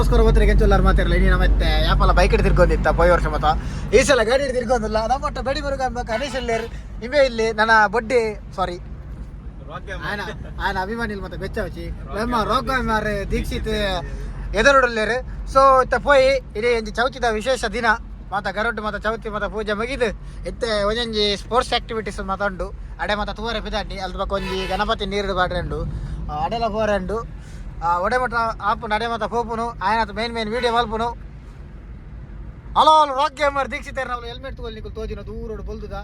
ನಮಗೋಸ್ಕರ ಗೊತ್ತಿರ ಕೆಂಚುಲ್ಲಾರ ಮಾತಿರಲ್ಲ. ಇನಿ ನಮ್ಮ ಯಾಪಲ ಬೈಕ್ ತಿರ್ಗೊಂದಿತ್ತ ಪೋಯಿ ವರ್ಷ ಮತ್ತ ಈ ಸಲ ಗಾಡಿ ತಿರ್ಗೊಂದಿಲ್ಲ. ನಮ್ಮ ಬೆಡಿ ಬರುಗ ಅನೀಶ್ ಇಲ್ಲೇರ್ ಇಂಬೆ ಇಲ್ಲಿ ನನ್ನ ಬೊಡ್ಡಿ ಸಾರಿ ಆಯನ ಆಯನ ಅಭಿಮಾನಿ ಮತ್ತೆ ಬೆಚ್ಚವಚಿ ನಮ್ಮ ರೋಗ ಮಾರೆ ದೀಕ್ಷಿತ್ ಎದುರುಡಲ್ಲೇರು. ಸೊ ಇತ್ತ ಪೋಯಿ ಇಡೀ ಒಂಜಿ ಚೌತಿದ ವಿಶೇಷ ದಿನ ಮಾತ ಗರೊಡ್ಡು ಮಾತ ಚೌತಿ ಮಾತ ಪೂಜೆ ಮುಗಿದು ಇತ್ತೆ ಒಂಜೊಂಜಿ ಸ್ಪೋರ್ಟ್ಸ್ ಆಕ್ಟಿವಿಟೀಸ್ ಮಾತ ಉಂಡು. ಅಡೆ ಮಾತ ತೂವರೆ ಪಿದಾಂಡಿ ಅಲ್ದ ಬೊಕ ಒಂಜಿ ಗಣಪತಿ ನೀರು ಪಾಡ್ರೆ ಅಡೆಲ ಪೋರೆ ಉಂಡು. ಒಡೆ ಮಟ್ಟ ಆಪುಂಡು ಅಡೆ ಮಾತ ಪೋಪುನು ಆಯನ ಮೇನ್ ಮೇನ್ ವೀಡಿಯೋ ಮಲ್ಪುನು. ಹಲೋ ಅಲ್ಲ ರಾಕ್ ಗೇಮರ್ ದೀಕ್ಷಿತರ್ ನಾವು ಹೆಲ್ಮೆಟ್ ತಗೊಳ್ಳಿ ನಿಕುಲು ತೋಜಿನ ದೂರೋಡು ಬೊಲ್ದುದ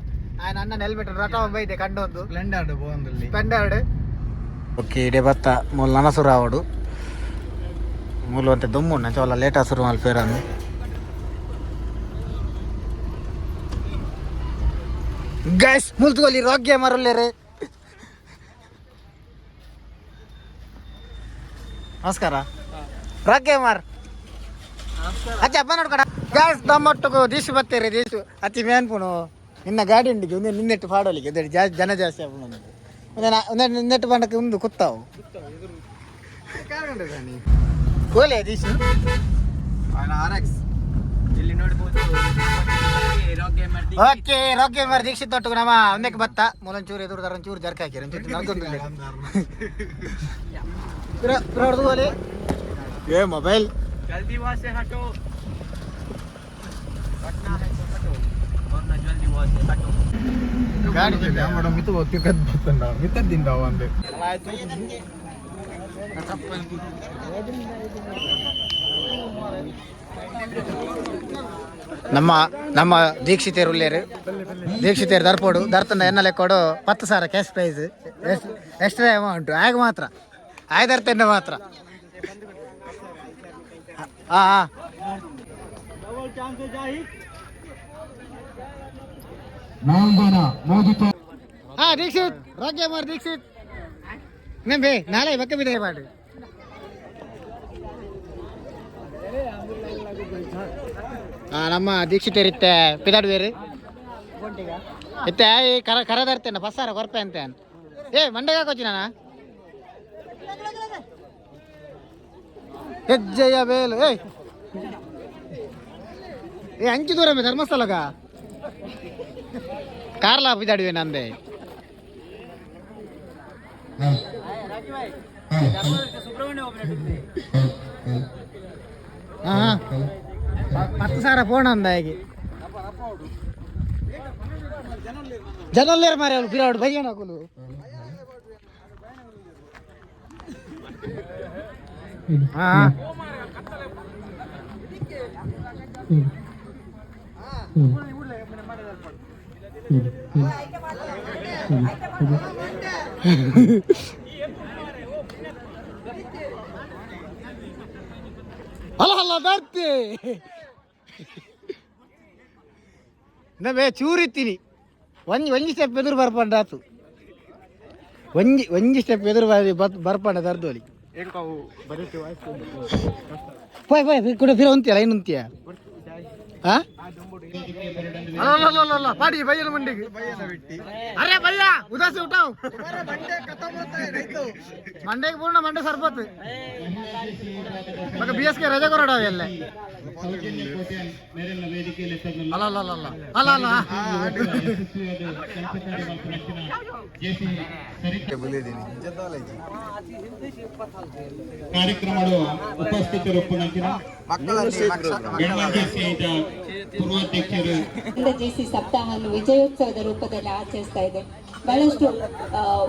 ಆಯನ ಅಣ್ಣನ ಹೆಲ್ಮೆಟ್ ರಟ ಬೈದೆ ಕಂಡೊಂದು. ಸ್ಪ್ಲೆಂಡರ್ ಪೋಂದುಲ್ಲಿ. ಸ್ಪೆಂಡರ್ಡ್. ಓಕೆ, ಇಡೆ ಬತ್ತ ಮೂಲು ನನ ಸುರು ಆವಡು. ಮೂಲು ಅಂತೆ ದುಮ್ಮು ಚೋಲ ಲೇಟ್ ಸುರು ಮಲ್ಪೇರನ್ನು. ಗೈಸ್, ಮುಲ್ತುಗೊಲ್ಲಿ ರಾಕ್ ಗೇಮರ್ ಉಲ್ಲೇರು. ನಮಸ್ಕಾರ ರಾಕ್ ಗೇಮರ್. ಅಚ್ಚ ಅಪ್ಪ ನೋಡ್ಕಡ. ಗ್ಯಾಸ್ ನಮ್ಮೊಟ್ಟುಗು ದೀಶು ಬತ್ತೀರಿ. ದೀಶು ಅತಿ ಮೇನ್ಪುನು ನಿನ್ನ ಗಾಡಿ ಉಂಡಿಗೆ ಒಂದೇ ನಿನ್ನೆಟ್ಟು ಪಾಡೋಲಿಕ್ಕೆ ಅದೇ ಜಾಸ್ತಿ ಜನ ಜಾಸ್ತಿ ಆಪುಂಡು. ಒಂದೇ ಒಂದೇ ನಿನ್ನೆಟ್ಟು ಬಂಡಕ್ಕೆ ಒಂದು ಕುತ್ತಾವು ಕೋಲೆ ದೀಶು. ಆರ್ ಎಕ್ಸ್ ಇಲ್ಲಿ ನೋಡ್ಬೋದು rock gamer. Okay, rock gamer Dixit ಒಟ್ಟುಗು ನಮ್ಮ ಒಂದಕ್ಕೆ ಬತ್ತ. ಮೂಲೊಂಚೂರು ಎದುರು ಒಂಚೂರು ಜರ್ಕ ಹಾಕಿರ ಒಂಚೂರು ನಲ್ಕೊಂದು ಕೋಲೆ. ಏ ಮೊಬೈಲ್. जल्दी वहां से हटो, हटना है तो हटो, वरना जल्दी वहां से हटो. ಗಾಡಿ ಮಿತ ಮಿತ್ತ ಮಿತ್ತದಿಂದ ಒಂದು. ನಮ್ಮ ನಮ್ಮ ದೀಕ್ಷಿತೇರು ಉಲ್ಲೇರು. ದೀಕ್ಷಿತೇರು ದರ್ಪೋಡು ದರ್ತನ ಎನ್ನ ಲೆಕ್ಕೋಡು 10,000 ಕ್ಯಾಶ್ ಪ್ರೈಸ್ ಎಕ್ಸ್ಟ್ರಾ ಅಮೌಂಟ್ ಆಗ ಮಾತ್ರ ಆಯ್ ದರ್ತೇನೆ ಮಾತ್ರ. ಹಾಂ ಹಾಂ ಹಾಂ ದೀಕ್ಷಿತ್ ರಾಜ್ಯ ಮಾರ್ ದೀಕ್ಷಿತ್ ಬೇ ನಾಳೆ ಬಕ್ಕ ಬಿದೆ ಪಾಡು. ನಮ್ಮ ದೀಕ್ಷಿತರಿತ್ತೆ ಪಿದಾಡುವೇರು ಇತ್ತೆ ಈ ಕರ ಕರದರ್ತೇನೆ ಬಸ್ಸಾರ ಕೊರ್ಪೆ ಅಂತೆ. ಏ ಮಂಡೆಗೆ ಹಾಕೋಚಿ ನಾನ ಹೆಜ್ಜೆಯ ಬೇಲು. ಏಯ್ ಏ ಅಂಚು ದೂರ ಧರ್ಮಸ್ಥಳಗ ಕಾರ್ಲ ಪಿದಾಡುವೆ ನಂದೆ. ಹಾಂ 10,000 ಫೋನ್ ಅಂದಾಗಿ ಜನಲ್ಲೇರು ಮಾರೆ ಅವಳು ಪಿರಾಡು ಬಯ್ಯಣ ಹಾಕುಲು. ಹಾಂ ಅಲ್ಲ ಅಲ್ಲ ಬರ್ತಿ ಬೇ ಚೂರಿತ್ತೀನಿ. ಒಂಜಿ ಒಂಜಿ ಸ್ಟೆಪ್ ಎದುರು ಬರ್ಪಂಡ ಆತು. ಒಂಜಿ ಒಂಜಿ ಸ್ಟೆಪ್ ಎದುರು ಬರ್ಪಂಡ ದರ್ದೋಲಿ. ಪೋಯ್ ಪೋಯ್ ಕೂಡ ಫಿರ ಉಂತಿಯ ಲೈನ್ ಉಂತಿಯ. ಹಾ ಅಲ್ಲ ಅಲ್ಲ ಅಲ್ಲ ಅಲ್ಲ ಪಾಡಿ ಬಯ್ಯನ ಮಂಡಿಗೆ. ಅರೆ ಭಯ್ಯ ಉದಾಸಿ ಉಠಾವ್ ಮಂಡೆಗೆ ಪೂರ್ಣ ಮಂಡೆ ಸರ್ಬತ್ ಮಗ ಬಿ ಎಸ್ ಕೆ ರಜೆ ಕೊರಡ ಎಲ್ಲ. ಅಲ್ಲ ಅಲ್ಲ ಅಲ್ಲ ಅಲ್ಲ ಅಲ್ಲ ಅಲ್ಲ. ಕಾರ್ಯಕ್ರಮದ ಉಪಸ್ಥಿತರು ಪೂರ್ವಾಧ್ಯಕ್ಷರು ಜೆಸಿ ಸಪ್ತಾಹವನ್ನು ವಿಜಯೋತ್ಸವದ ರೂಪದಲ್ಲಿ ಆಚರಿಸ್ತಾ ಇದೆ. ಬಹಳಷ್ಟು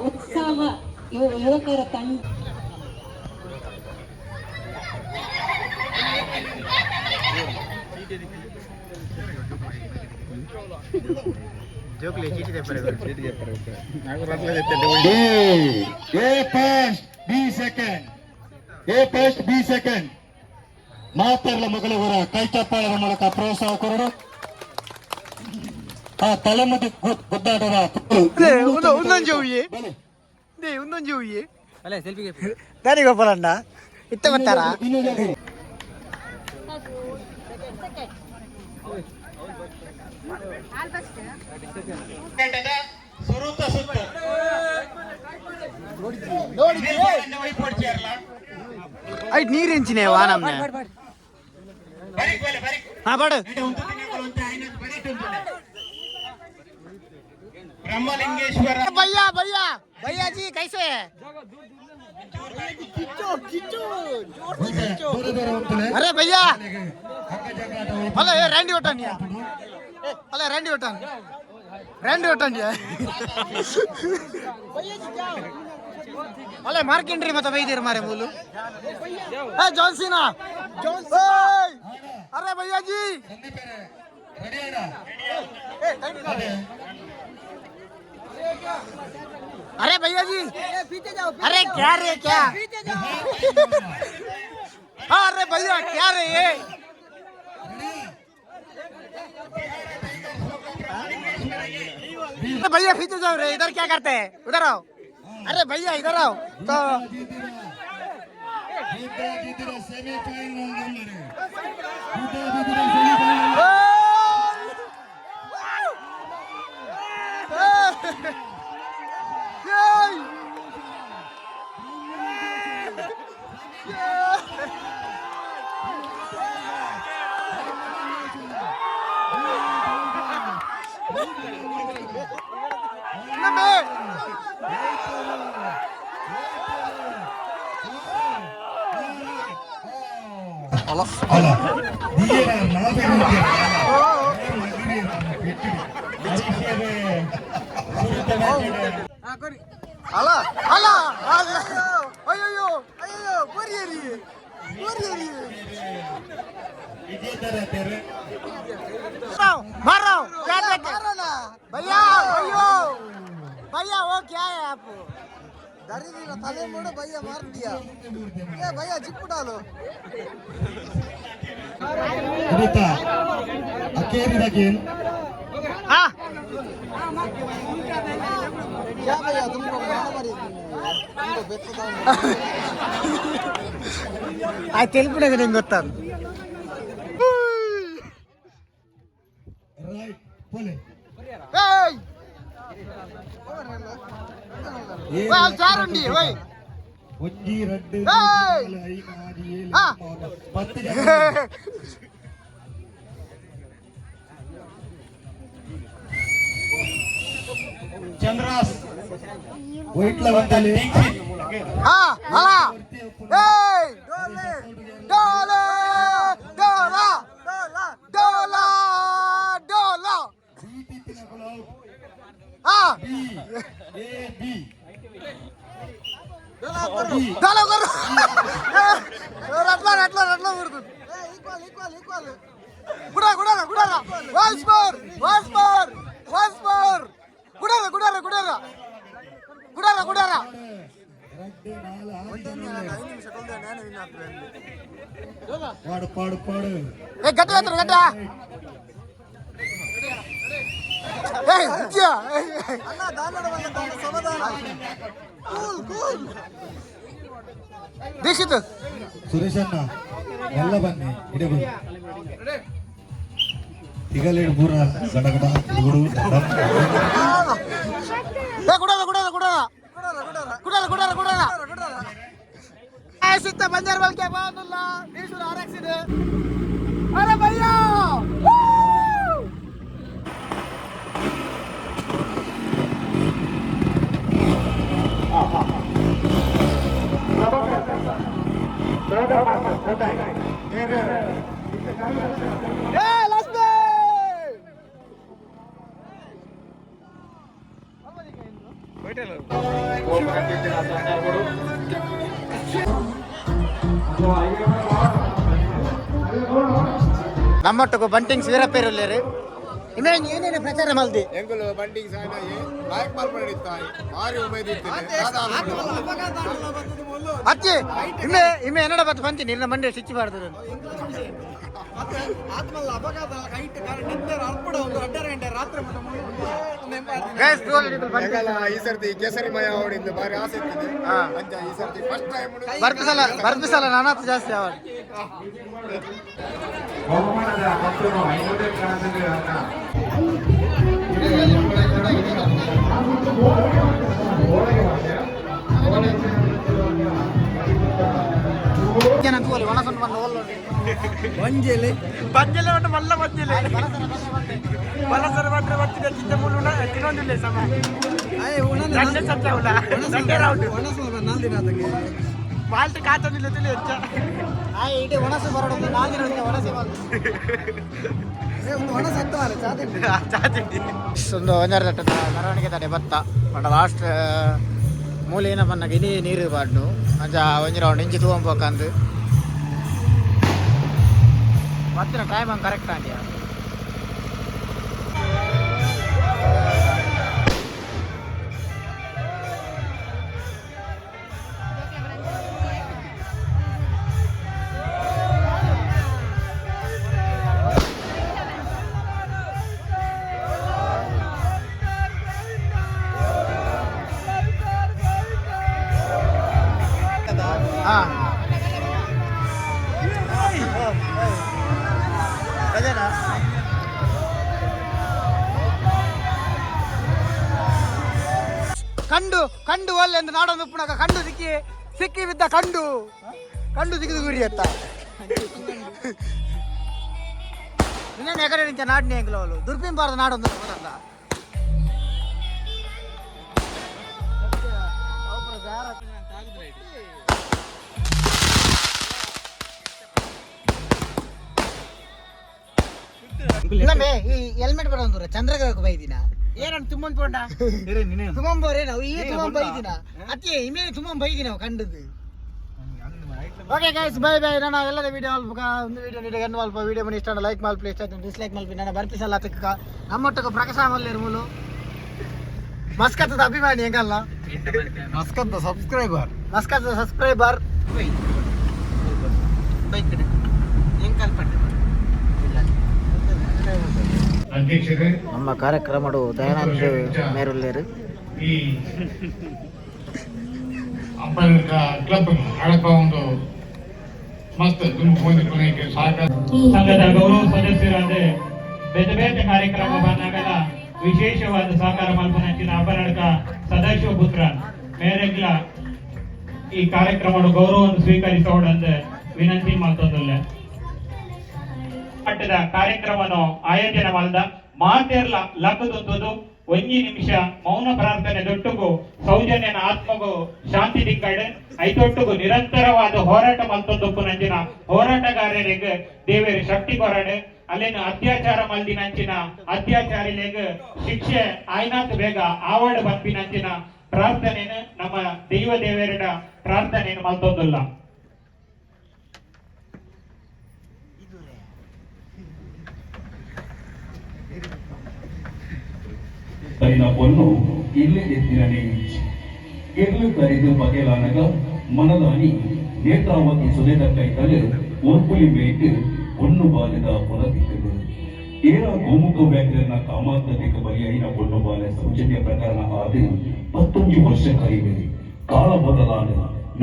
ಉತ್ಸಾಹ ಯುವಕರ ತಂಡ. ಜೋಕ್ಲಿ ಚೀಟಿ ತೆಪ್ಪರೆ. A first, B second. A first, B second. ಮಾತರ್ಲ ಮೊಗಲವರ ಕೈ ಚಪ್ಪಾಳದ ಮೂಲಕ ಪ್ರೋತ್ಸಾಹ ಕೊರಡು. ಆ ತಲೆಮುದಿ ಗುದ್ದಾಟದ ಒಂದೊಂದು ಜೋವಿಯೇ ಒಂದೊಂದು ಜೋವಿಯೇ ದಾರಿ ಗೋಪಾಲಣ್ಣ ಇತ್ತ ಬರ್ತಾರ. ಸುರುತ ಸುತ್ತು. ಐಟ್ ನೀರು ಎಂಚಿನೇ ವಾ ನಮ್ನೆ. ಹಾ ಬಡ ಬ್ರಹ್ಮಲಿಂಗೇಶ್ವರ. भैया भैया भैया जी कैसे है? खींचो खींचो, जोर से खींचो। अरे भैया, अरे ये रैंडी ओटन या, अरे रैंडी ओटन, रैंडी ओटन या। भैया जी जाओ। अरे मार्केंड्री मत ಬೈದಿರ ಮಾರೆ ಮೂಲು. ए जॉन सीना, जॉन, अरे भैया जी। अरे भैया जी, अरे क्या रे क्या? हाँ, अरे भैया क्या रे ये? अरे भैया पीछे जाओ रे, इधर क्या करते हैं? उधर आओ। अरे भैया इधर आओ तो। ಸೆಮಿಫೈನಲ್. ಅಲ್ಲ, ಅಲ್ಲ ಅಲ್ಲ, ಅಯ್ಯೋ ಅಯ್ಯೋ, ಬರಿಯರಿ ಬರಿಯರಿ. मारो क्या मारो ना भैया। अयो भैया, वो क्या है? आप दरिद्र तले मोड़ो भैया, मार दिया ये भैया, जिप डालो। ಅಕೇರಿದ ಗೇಮ್. हाँ क्या भैया, तुमको मारा ಆ తెలుపుడే ನಿಂಗೆ ಗೊತ್ತ. ರೈಟ್ ಪೋಲೆ. ಏಯ್ చారండి ఓయ్. ಒಂಜಿ ರಡ್ಡು ಏಯ್! ನಾಲ್, ಐದು ಆರು ಏಳು ಹಾ. ಎಂಟು, ಒಂಬತ್ತು, 10 ಜನ. ಚಂದ್ರಾಸ್ ವೈಟ್ಲ ಒಂದಲ್ಲಿ. ಹಾ ಅಲ್ಲ, ಏಯ್ ಡೋಲೆ ಡೋಲೆ ಡೋಲಾ ಡೋಲಾ ಡೋಲಾ. ಹಾ ಬಿ ಎ ಬಿ. ಡೋಲಾ ಕೊರು. ರಟ್ಲ ರಟ್ಲ ರಟ್ಲ ಬರ್ತದೆ. Equal equal equal. ಗುಡ ಗುಡರ ಗುಡರ. Once more, once more, once more. ಗುಡರ ಗುಡರ ಗುಡರ ಗುಡರ ಗುಡರ. ರಡ್ಡು ನಾಲ್ ಆರು ಜನ. ಪಾಡು ಪಾಡು ಪಾಡು. ಏ ಗಟ್ಟಿ ಹತ್ರ ಗಟ್ಟ. ಏಯ್ ವಿದ್ಯಾ ಅಣ್ಣ, ದಾನಡ ಸಮಾಧಾನ. Cool cool Dikshit. ಸುರೇಶಣ್ಣ ಎಲ್ಲ ಬನ್ನಿ ಇಡಗು ತಿಗಲಿಡು ಪೂರ ಗಡಗಡ ಗುಡು. ಏ ಗುಡರ ಗುಡರ ಗುಡರ ಗುಡರ ಗುಡರ ಗುಡರ. ಸಿತ್ತ ಬಂಜಾರ ಬಲ್ಕೆ ಬಾನುಲ್ಲ ಈಶ್ವರ ಆರ್ ಇದೆ. ಅರೆ ಭಯ್ಯ. ಏ ಲಕ್ಷ್ಮಿ. ನಮ್ಮೊಟ್ಟುಗು ಬಂಟಿಂಗ್ಸ್ ವೀರಪ್ಪೇರುಲ್ಲೇರು ಇಮೇನ್ ಏನೇನು ಪ್ರಚಾರ ಮಲ್ದಿ? ಎಂಕುಲು ಬಂಟಿಂಗ್ ಸಾಯನ ಲಾಯಕ್ ಮಾಲ್ಪಡಿತ್ತಾಯಿ ಭಾರಿ ಉಮೇದ್. ಅತ್ತಿ ಇಮ್ಮೆ ಇಮ್ಮೆ ಎನ್ನಡ ಬತ್ತು ಬಂತೀನಿ ನಿನ್ನ ಮಂಡೆ ಸಿಚ್ಚಿ ಬಾರ್ದು. ಈ ಸರ್ತಿ ಕೇಸರಿ ಮಯ ಅವಡಿಂದ ಭಾರಿ ಆಸೆ ಇರ್ತದೆ. ಅಂಚ ಈ ಸರ್ತಿ ಫಸ್ಟ್ ಟೈಮ್. ಬರ್ಪಿಸಲ ಬರ್ಪಿಸಲ ನಾನಾತ್ ಜಾಸ್ತಿ ಅವ. ಜನ ತೂವಲಿ ಒಣಸೊಂದು ಬಂದು ಒಲ್ಲೊಂಡು. ಬಂಜೆಲೆ ಬಂಜೆಲೆ ಉಂಟು ಮಲ್ಲ ಬಂಜೆಲೆ ಬಲಸರ ಬಂದ್ರೆ ಬರ್ತಿದೆ ಚಿಕ್ಕ ಮುಳ್ಳು ತಿನ್ನೊಂದಿಲ್ಲ ಸಮ ದಂಡೆ ಸತ್ಯ ಉಲ್ಲ ದಂಡೆ ರೌಂಡ್ ಮಾಲ್ಟ್ ಕಾತೊಂದಿಲ್ಲ ತಿಳಿ ಹೆಚ್ಚ ಇಡೀ ಒಣಸು ಬರೋದು ನಾಲ್ಕು ದಿನ ಒಣಸೆ ಚಾತಿಂಡಿ ಒಂದು ಒಂದರ ಮೆರವಣಿಗೆ ತಡೆ ಬತ್ತ ಪಂಡ ಲಾಸ್ಟ್ ಮೂಲೇನ ಬನ್ನಾಗ ಇನಿ ನೀರು ಬಾಡ್ನು ಅಂಚ ಒಂಜಿ ರೌಂಡ್ ಇಂಚಿ ತೂವಂಬೋಕಂದು ಬತ್ತಿನ ಟೈಮ್ ಹಂಗೆ ಕರೆಕ್ಟ್ ಆಂಡಿಯ. ಹಾಂ ಅದೇನಾ? ಕಂಡು ಕಂಡು ಒಲ್ಲೆಂದು ನಾಡೊಂದು ಉಪ್ಪುನಗ ಕಂಡು ಸಿಕ್ಕಿ ಸಿಕ್ಕಿ ಬಿದ್ದ ಕಂಡು ಕಂಡು ಸಿಕ್ಕಿದ ಗುರಿ ಅತ್ತ ನಿನ್ನೆ ಎಕಡೆ ನಿಂತ ನಾಡಿನ ಎಂಗ್ಲವಳು ದುರ್ಪಿಂಬಾರದ ನಾಡೊಂದು ಬರಲ್ಲ. ಇಲ್ಲಮೇ ಈ ಹೆಲ್ಮೆಟ್ ಬರೋಂದ್ರ ಚಂದ್ರಗ್ರಹಕ್ಕೆ ಬೈದಿನ. ಏನಂತ ತುಂಬಂತ ಪೋಂಡ. ತುಮಂಬೋರೆ ನಾವು ಈ ತುಮಂಬ ಬೈದಿನ ಅತ್ತೆ ಇಮೇ ತುಮಂಬ ಬೈದಿನ ನಾವು ಕಂಡದ್ದು. Okay guys, bye bye. ನಾನು ಎಲ್ಲದ ವಿಡಿಯೋ ಅಲ್ಪ ಒಂದು ವಿಡಿಯೋ ನೀಡಿ ಗಂಡು ಅಲ್ಪ ವಿಡಿಯೋ ಮನಿ ಇಷ್ಟ ಲೈಕ್ ಮಲ್ಪ, ಇಷ್ಟ ಡಿಸ್ಲೈಕ್ ಮಲ್ಪ. ನಾನು ಬರ್ಪಿಸಲ್ಲ ತಕ್ಕ ನಮ್ಮೊಟ್ಟకు ಪ್ರಕಾಶ ಮಲ್ಲೇರು ಮಸ್ಕತ್ತದ ಅಭಿಮಾನಿ ಹೆಂಗಲ್ಲ. ಮಸ್ಕತ್ ಸಬ್ಸ್ಕ್ರೈಬರ್. ಮಸ್ಕತ್ತದ ಸಬ್ಸ್ಕ್ರೈಬರ್. ಬೈಕ್ ಹೆಂಗ್ ಕಲ್ಪಟ್ಟೆ. ಅಧ್ಯಕ್ಷರೇ, ನಮ್ಮ ಕಾರ್ಯಕ್ರಮಡು ದಯಾನಂದ ಮೇರುಲ್ಲೇರು. ಈ ಅಂಪೈರ್ ಕ್ಲಬ್ ಅಳಪ ಒಂದು ಮಸ್ತ್ ದುಂಬು ಹೊಂದಿಕೊಳ್ಳಿಕ್ಕೆ ಸಹಕಾರ. ಸಂಘದ ಗೌರವ ಸದಸ್ಯರಾದ ಬೇತೆ ಬೇತೆ ಕಾರ್ಯಕ್ರಮ ಬಂದಾಗಲ ವಿಶೇಷವಾದ ಸಹಕಾರ ಮಲ್ಪನಂಚಿನ ಅಪನಡ್ಕ ಸದಾಶಿವ ಪುತ್ರ ಮೇರೆಗ್ಲ ಈ ಕಾರ್ಯಕ್ರಮದ ಗೌರವವನ್ನು ಸ್ವೀಕರಿಸೋಡಂದ ವಿನಂತಿ ಮಾಡ್ತದಲ್ಲ. ಮಟ್ಟದ ಕಾರ್ಯಕ್ರಮವನ್ನು ಆಯೋಜನೆ ಮಾಡದ ಮಾತೆರ್ಲ ಲಕ್ಕದೊಂದು ಒಂಜಿ ನಿಮಿಷ ಮೌನ ಪ್ರಾರ್ಥನೆ ದೊಟ್ಟುಗು ಸೌಜನ್ಯನ ಆತ್ಮಗು ಶಾಂತಿ ದಿಕ್ಕಡೆ ಐತೊಟ್ಟುಗು ನಿರಂತರವಾದ ಹೋರಾಟ ಮಲ್ತೊಂದೊಪ್ಪು ನಂಚಿನ ಹೋರಾಟಗಾರರಿಗೆ ದೇವೇರು ಶಕ್ತಿ ಕೊರಡೆ, ಅಲ್ಲೇನು ಅತ್ಯಾಚಾರ ಮಲ್ದಿನಂಚಿನ ಅತ್ಯಾಚಾರಿಲೆಗ್ ಶಿಕ್ಷೆ ಆಯ್ನಾತ್ ಬೇಗ ಆವಡ್ ಬಂಪಿನಂಚಿನ ಪ್ರಾರ್ಥನೆಯನ್ನು ನಮ್ಮ ದೈವ ದೇವರ ಪ್ರಾರ್ಥನೆಯನ್ನು ಮಲ್ತೊಂದುಲ್ಲ. ತೈನ ಪೊನ್ನು ಇಲ್ಲಿ ಎತ್ತಿನನೆ ಎರ್ಲು ಕರಿದು ಬಗೆಲಾನಗ ಮನದಾನಿ ನೇತ್ರಾವತಿ ಸುದೇದ ಕೈತಲು ಒರ್ಪುಲಿ ಮೇಟ್ ಪೊಣ್ಣು ಬಾಲೆದ ಪೊನ ತಿಕ್ಕದು. ಏರ ಗೋಮುಖ ವ್ಯಾಘ್ರನ ಕಾಮಾಂತತೆಗೆ ಬಲಿಯಾಯಿನ ಪೊಣ್ಣು ಬಾಲೆ ಸೌಜನ್ಯ ಪ್ರಕರಣ ಆದ 11 ವರ್ಷ ಕರಿವೆ. ಕಾಲ ಬದಲಾದ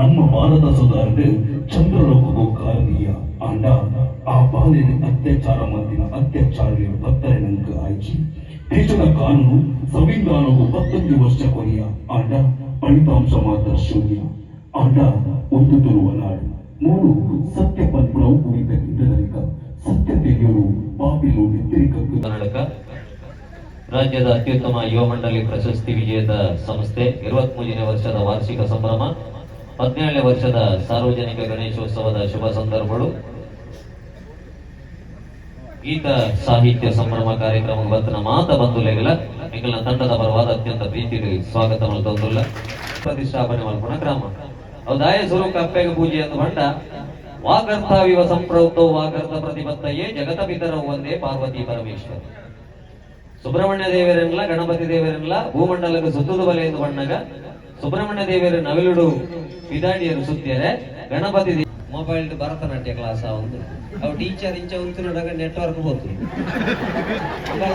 ನಮ್ಮ ಭಾರತ ಸುಧಾರಣೆ ಚಂದ್ರಲೋಕಗೂ ಕಾರಣೀಯ ಆಂಡ ಆ ಬಾಲಿನ ಅತ್ಯಾಚಾರ ಮಂದಿನ ಅತ್ಯಾಚಾರ ಬತ್ತರೆ ನಂಗೆ ಆಯ್ಚಿ. ದೇಶದ ಕಾನೂನು ಸಂವಿಧಾನವು 11 ವರ್ಷ ಕೊನೆಯ ಆಂಡ ಫಲಿತಾಂಶ ಮಾತ್ರ ಶೂನ್ಯ. ಆಂಡ ಒಂದು ತುರುವ ನಾಡು ಮೂರು ಸತ್ಯ ಪನ್ಪುಣವು ಕುರಿತ ಗಿಡ್ಡದಲಿಕ ಸತ್ಯ ತೆಗೆಯಲು ಪಾಪಿಲು ನೆತ್ತರಿಕಕ್ಕೆ. ಕರ್ನಾಟಕ ರಾಜ್ಯದ ಅತ್ಯುತ್ತಮ ಯುವ ಮಂಡಳಿ ಪ್ರಶಸ್ತಿ ವಿಜೇತ ಸಂಸ್ಥೆ 23ನೇ ವರ್ಷದ ವಾರ್ಷಿಕ ಸಂಭ್ರಮ, 17ನೇ ವರ್ಷದ ಸಾರ್ವಜನಿಕ ಗಣೇಶೋತ್ಸವದ ಶುಭ ಸಂದರ್ಭಗಳು ಗೀತ ಸಾಹಿತ್ಯ ಸಂಭ್ರಮ ಕಾರ್ಯಕ್ರಮ ಬತ್ತನ ಮಾತ ಬಂಧುಲೆಗಳ ಎಂಕಲ್ನ ತಂಡದ ಪರವಾದ ಅತ್ಯಂತ ಪ್ರೀತಿ ಸ್ವಾಗತ ಮಲ್ತೊಂದುಲ್ಲ. ಪ್ರತಿಷ್ಠಾಪನೆ ಮಲ್ಪುನ ಕ್ರಮ ಅವು ಸುರು ಕಪ್ಪೆಗೆ ಪೂಜೆ ಎಂದು ಬಂಡ ವಾಗರ್ಥವಿವ ಸಂಪ್ರೌತೋ ವಾಗರ್ಥ ಪ್ರತಿಪತ್ತಯೇ ಜಗತ ಪಿತರವು ಒಂದೇ ಪಾರ್ವತಿ ಪರಮೇಶ್ವರ. ಸುಬ್ರಹ್ಮಣ್ಯ ದೇವರೆಲ್ಲ ಗಣಪತಿ ದೇವರೆಲ್ಲ ಭೂಮಂಡಲಕ್ಕೆ ಸುತ್ತದ ಬಲೆ ಎಂದು ಬಣ್ಣಗ ಸುಬ್ರಹ್ಮಣ್ಯ ದೇವರು ನವಿಲುಡು ಪಿದಾಡಿಯರು ಸುತ್ತಿಯರೆ ಗಣಪತಿ. ಮೊಬೈಲ್ ಭರತನಾಟ್ಯ ಕ್ಲಾಸ್ ಒಂದು ಅವು ಟೀಚರ್ ಇಂಚ ಉಂತುನಡಗ ನೆಟ್ವರ್ಕ್ ಪೋತು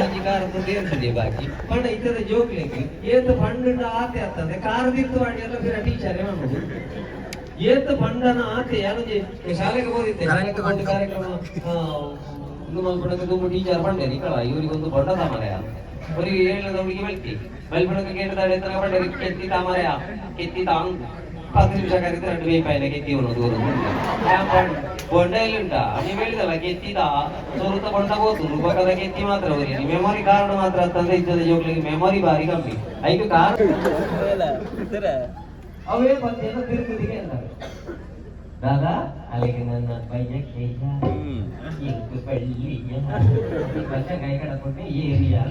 ಒಂಜಿ ಕಾರ್ ದೇರ್ತದೆ ಬಾಕಿ ಪಂಡ ಇತ್ತದ ಜೋಕ್ಲೆಗ್ ಏತ್ ಪಂಡ ಆತೆ ಆಗ್ತದೆ ಕಾರ್ ದಿತ್ತು ವಾಡಿಯಲ್ಲ ಪಿರ ಟೀಚರ್ ಮಣ್ಣು ಏತ್ ಪಂಡನ ಆತೆ ಯಾನೊಂಜಿ ಶಾಲೆಗೆ ಹೋದಿತ್ತೆ. ಶಾಲೆಗೆ ಹೋದ ಕಾರ್ಯಕ್ರಮ ಇಂದು ಮಲ್ಪುನಗ ದುಂಬು ಟೀಚರ್ ಪಂಡೆ ನಿಕಳ ಇವರಿಗೊಂದು ಬಣ್ಣ ತಾಮರೆಯ ಅವರಿಗೆ ಹೇಳಿದ ಹುಡುಗಿ ಬಲ್ತಿ ಬಲ್ಪುನಗ ಕೇಟದಾಡೆ ಎತ್ತನ ಪಂಡೆ ಕೆತ್ತಿ ತಾಮರೆಯ ಕೆತ್ತಿ ತಾಂಗ್ 10 ನಿಮಿಷ ಕರಿತ ಎರಡು ಬೇಪಾಯಿನ ಕೆತ್ತಿ ಉಂಡು ದೂರ ಬೊಂಡ ಉಂಟಾ ನೀವು ಹೇಳಿದಲ್ಲ ಕೆತ್ತಿದ ಸುರುತ ಬೊಂಡ ಹೋತು ಬೊಕದ ಕೆತ್ತಿ ಮಾತ್ರ ಅವರಿಗೆ ಮೆಮೊರಿ ಕಾರ್ಡ್ ಮಾತ್ರ ತಂದೆ ಇದ್ದದ ಜೋಕ್ಲಿಗೆ ಮೆಮೊರಿ ಬಾರಿ ಕಮ್ಮಿ ಐದು ಕಾರ್ಡ್ ಅವೇ ಬಂದೇನೋ ತಿರುಗುದಿಗೆ ಅಂತಾರೆ. ದಾದಾ, ಅಲ್ಲಿಗೆ ನನ್ನ ಬಯ್ಯ ಕೇಯ ಇಂಕು ಬಳ್ಳಿಯ ಕೈ ಕಡಕೊಂಡೆ ಏರಿಯಾ.